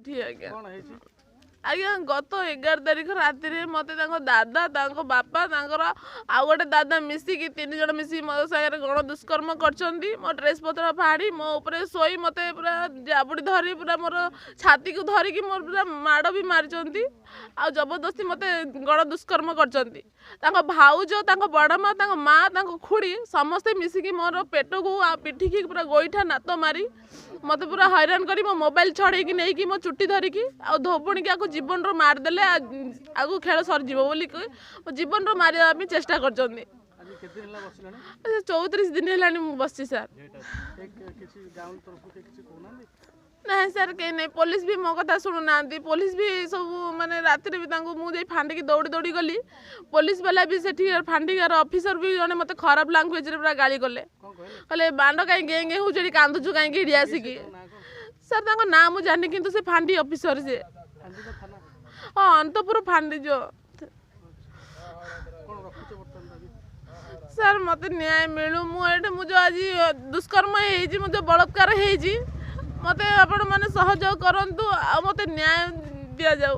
ଆଜ୍ଞା ଆଜ୍ଞା, ଗତ 11 ତାରିଖ ରାତିରେ ମୋତେ ତାଙ୍କ ଦାଦା, ତାଙ୍କ ବାପା, ତାଙ୍କର ଆଉ ଗୋଟେ ଦାଦା ମିଶିକି, 3 ଜଣ ମିଶିକି ମୋ ସାଙ୍ଗରେ ଗଣ ଦୁଷ୍କର୍ମ କରିଛନ୍ତି। ମୋ ଡ୍ରେସ୍ ପତ୍ର ଫାଡ଼ି ମୋ ଉପରେ ଶୋଇ ମୋତେ ପୁରା ଜାବୁଡ଼ି ଧରି, ପୁରା ମୋର ଛାତିକୁ ଧରିକି ମୋର ପୁରା ମାଡ଼ ବି ମାରିଛନ୍ତି, ଆଉ ଜବରଦସ୍ତି ମୋତେ ଗଣ ଦୁଷ୍କର୍ମ କରିଛନ୍ତି। ତାଙ୍କ ଭାଉଜ, ତାଙ୍କ ବଡ଼ ମା, ତାଙ୍କ ମା, ତାଙ୍କ ଖୁଡ଼ି ସମସ୍ତେ ମିଶିକି ମୋର ପେଟକୁ ଆଉ ପିଠିକି ପୁରା ଗୋଇଠା ନାତ ମାରି ମୋତେ ପୁରା ହଇରାଣ କରି, ମୋ ମୋବାଇଲ ଛଡ଼େଇକି ନେଇକି, ମୋ ଚୁଟି ଧରିକି ଆଉ ଧୋବଣିକି ଆକୁ ଜୀବନରୁ ମାରିଦେଲେ, ଆଗକୁ ଖେଳ ସରିଯିବ ବୋଲି ମୋ ଜୀବନରୁ ମାରିବା ପାଇଁ ଚେଷ୍ଟା କରିଛନ୍ତି। 34 ଦିନ ହେଲାଣି ମୁଁ ବସିଛି ସାର୍। ନାଇଁ ସାର୍, କେହି ନାହିଁ। ପୋଲିସ ବି ମୋ କଥା ଶୁଣୁନାହାନ୍ତି। ପୋଲିସ ବି ସବୁ ମାନେ ରାତିରେ ବି ତାଙ୍କୁ ମୁଁ ଯାଇ ଫାଣ୍ଡିକି ଦୌଡ଼ି ଦୌଡ଼ି ଗଲି, ପୋଲିସ ବାଲା ବି ସେଠି ଫାଣ୍ଡିକାର ଅଫିସର ବି ଜଣେ ମୋତେ ଖରାପ ଲାଙ୍ଗୁଏଜରେ ପୁରା ଗାଳି କଲେ। କହିଲେ ବାଣ୍ଡ କାହିଁ ଗେଁ ଗେଁ ହେଉଛି ଏଠି, କାନ୍ଦୁଛୁ କାହିଁକି ଏଠି ଆସିକି? ସାର୍, ତାଙ୍କ ନାଁ ମୁଁ ଜାଣିନି, କିନ୍ତୁ ସେ ଫାଣ୍ଡି ଅଫିସର ସେ। ହଁ, ଅନ୍ତପୁର ଫାଣ୍ଡି ଯୋଉ। ସାର୍, ମୋତେ ନ୍ୟାୟ ମିଳୁ। ମୁଁ ଏଠି ମୁଁ ଯେଉଁ ଆଜି ଦୁଷ୍କର୍ମ ହେଇଛି, ମୁଁ ଯେଉଁ ବଳାତ୍କାର ହେଇଛି, ମୋତେ ଆପଣମାନେ ସହଯୋଗ କରନ୍ତୁ ଆଉ ମୋତେ ନ୍ୟାୟ ଦିଆଯାଉ।